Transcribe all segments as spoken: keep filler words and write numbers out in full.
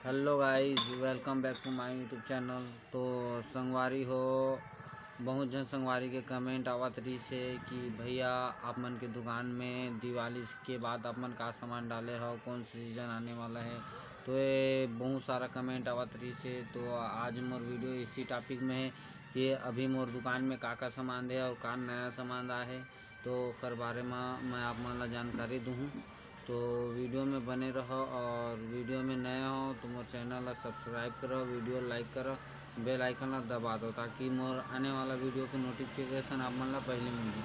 Hello guys, welcome back to my YouTube channel। तो संगवारी हो, बहुत झन संगवारी के कमेंट आवत रहिस हे कि भैया, आप मन के दुकान में दिवाली के बाद आप मन का सामान डाले हो, कौन सीजन आने वाला है। तो ये बहुत सारा कमेंट आवत रहिस हे। तो आज मोर वीडियो इसी टॉपिक में है कि अभी मोर दुकान में का का सामान है और का नया सामान आए है, तो ओकर बारे में मैं आप मन ला जानकारी दूहूँ। तो वीडियो में बने रहो, और वीडियो में नए हो तो मोर चैनल ला सब्सक्राइब करो, वीडियो लाइक करो, बेल आइकन ला दबा दो, ताकि मोर आने वाला वीडियो के नोटिफिकेशन आप मन ला पहले मिलही।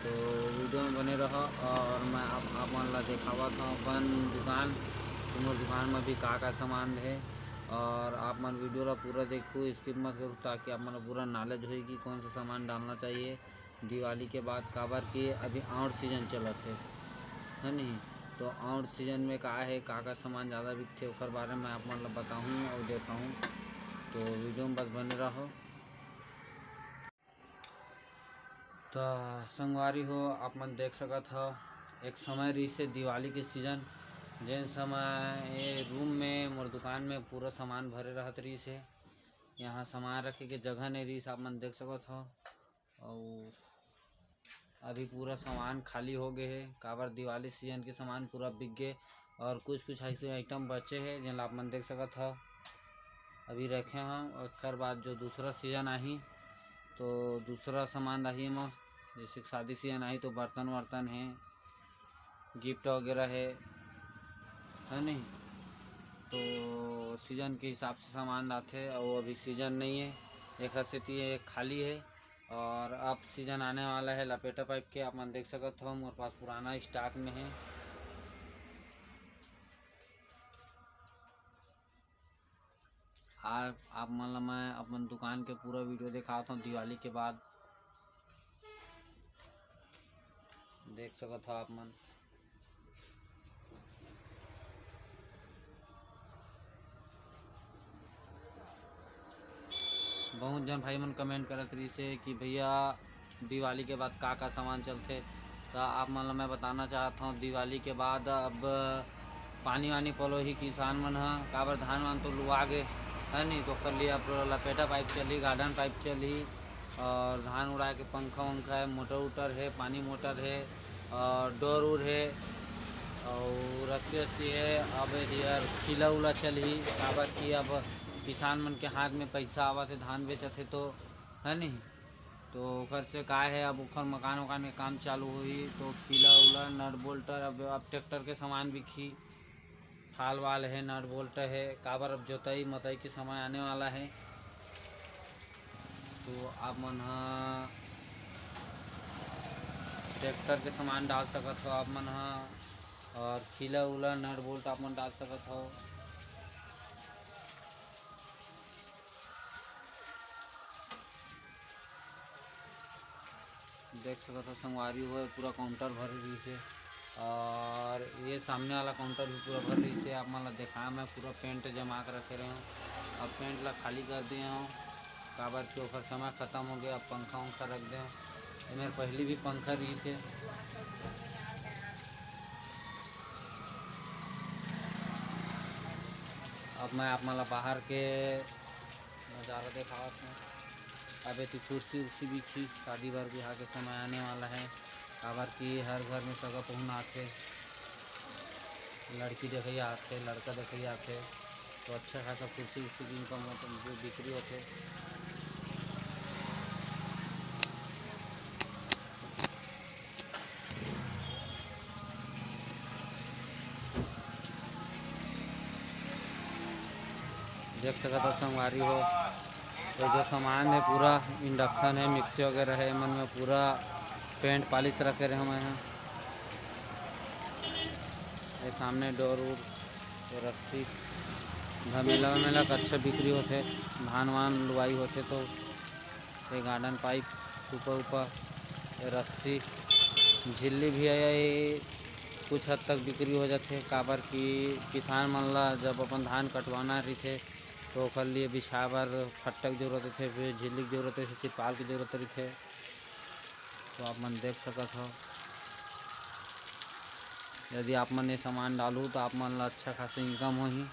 तो वीडियो में बने रहो, और मैं आप, आप मन ला देखावत हूँ अपन दुकान, कि मोर दुकान में भी का का सामान है। और आप मन वीडियो ला पूरा देखू, स्किप मत करू, ताकि आप मन ला पूरा नॉलेज होई कि कौन सा सामान डालना चाहिए दिवाली के बाद, काबर कि अभी आउट सीजन चलत हे, है नहीं? तो आउट सीजन में का है, का का सामान ज़्यादा बिकथे, ओकर बारे में आप मन ला बताहूँ और देखाहूँ। तो वीडियो में बस बने रहो। तो संगवारी हो, आप मन देख सकत हो, एक समय रहिस हे दिवाली के सीजन, जेन समय ये रूम में, मोर दुकान में पूरा सामान भरे रहत रहिस हे। यहाँ सामान रखे के जगह नहीं रहिस, आप मन देख सकत हो। अउ अभी पूरा सामान खाली हो गए हे, काबर दिवाली सीजन के सामान पूरा बिक गए, और कुछ कुछ ऐसे आइटम बचे हे, जेन ला आप मन देख सकत हो। अभी रखे हम, ओकर बाद जो दूसरा सीजन आही, तो दूसरा सामान आही एमा, जैसे कि शादी सीजन आही, तो बर्तन वर्तन हे, गिफ्ट वगैरह हे, है नहीं? तो सीजन के हिसाब से सामान आथे, और अभी सीजन नहीं है, एक सेती ये खाली है। और अब सीजन आने वाला है लपेटा पाइप के, आप मन देख सकत हो, मोर पास पुराना स्टॉक में है। आप, आप मन ला मैं अपन दुकान के पूरा वीडियो देखात हूँ दिवाली के बाद, देख सकत हो आप मन। बहुत झन भाई मन कमेंट करत रहिस हे कि भैया, दिवाली के बाद का का सामान चलथे। त आप मन ल मैं बताना चाहत हौं, दिवाली के बाद अब पानी वानी पलोही किसान मन ह, काबर धान वान तो लुआ गे है नी, तो ओकर लिए अब लपेटा पाइप चलही, गार्डन पाइप चलही, और धान उड़ाए के पंखा वंखा है, मोटर उटर है, पानी मोटर है, और डोर उर है, और रस्सी वस्सी है। अब यार खीला उला चलही, काबर कि अब किसान मन के हाथ में पैसा आवत है, धान बेचत है तो, है नहीं? तो ओकर से का है, अब ओकर मकान वकान के काम चालू होही, तो खीला उला, नट बोल्ट, अब, अब ट्रैक्टर के सामान बिकही, फाल वाल है, नट बोल्ट है, काबर अब जोतई मतई के समय आने वाला है। तो आप मन ह ट्रैक्टर के सामान डाल सकत हो आप मन ह, और खीला उला, नट बोल्ट आप मन डाल सकत हो। देख सकत हो संगवारी हो, पूरा काउंटर भरे रहिस हे, और ये सामने वाला काउंटर भी पूरा भरे रहिस हे। आप मन ला देखाए मैं पूरा पेंट जमा के रखे रहे हूँ, अब पेंट ला खाली कर दिए हूँ, काबर कि ओकर समय खत्म हो गया। अब पंखा वंखा रख दे हूँ, ये मेरे पहले भी पंखा रहिस हे। अब मैं आप मन ला बाहर के नज़ारा देखावत हूँ। अब एती कुर्सी उर्सी बिकही, शादी बर बिहाव के समय आने वाला है, काबर कि हर घर में सगा पहुना आथे, लड़की देखइया आथे, लड़का देखइया आथे, तो अच्छा खासा कुर्सी उर्सी की इनकम होथे, बिक्री होथे। देख सकत हो संगवारी हो, ये जो सामान है पूरा इंडक्शन है, मिक्सी वगैरह है, एमन में पूरा पेंट पॉलिश रखे रहे हमें हैं। ये सामने डोर उर, ये रस्सी, घमेला वमेला का अच्छा बिक्री होथे, धान वान लुआई होथे तो ये गार्डन पाइप, ऊपर ऊपर ये रस्सी, झिल्ली भी है, ये कुछ हद तक बिक्री हो जाथे, काबर कि किसान मन ला जब अपन धान कटवाना रहिथे तो ओकर लिए बिछाए बर फट्टा के जरूरत होथे, फिर झिल्ली के जरूरत होथे, तिरपाल के जरूरत रहिथे। तो आप मन देख सकत हो, यदि आप मन ये सामान डालू तो आप मन ला अच्छा खासा इनकम होही।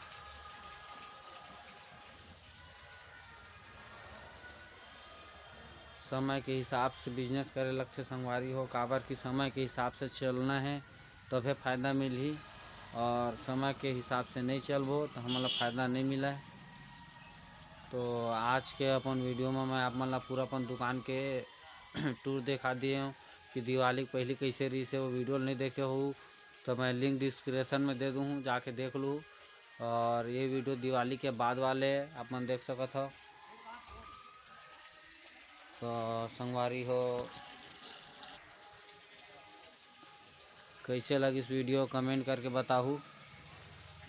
समय के हिसाब से बिजनेस करे लगथे संगवारी हो, काबर कि समय के हिसाब से चलना है तभे फायदा मिलही, और समय के हिसाब से नहीं चलबो तो हमन ला फायदा नहीं मिले। तो आज के अपन वीडियो में मैं आप मन ला पूरा अपन दुकान के टूर दिखा दिए हूँ कि दिवाली के पहली कैसे रहिस हे, वो वीडियो नहीं देखे हो तो मैं लिंक डिस्क्रिप्शन में दे दूँ, जाके देख लूँ। और ये वीडियो दिवाली के बाद वाले आप मन देख सकत हो। तो संगवारी हो, कैसे लगिस वीडियो, कमेंट करके बताहू।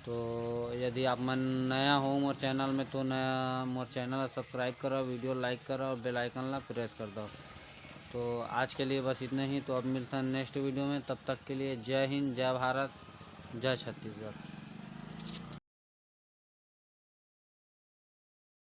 तो यदि आप मन नया हो मोर चैनल में, तो नया मोर चैनल ला सब्सक्राइब करो, वीडियो लाइक करो और बेल आइकन ला प्रेस कर दो। तो आज के लिए बस इतना ही। तो अब मिलता है नेक्स्ट वीडियो में, तब तक के लिए जय हिंद, जय भारत, जय छत्तीसगढ़।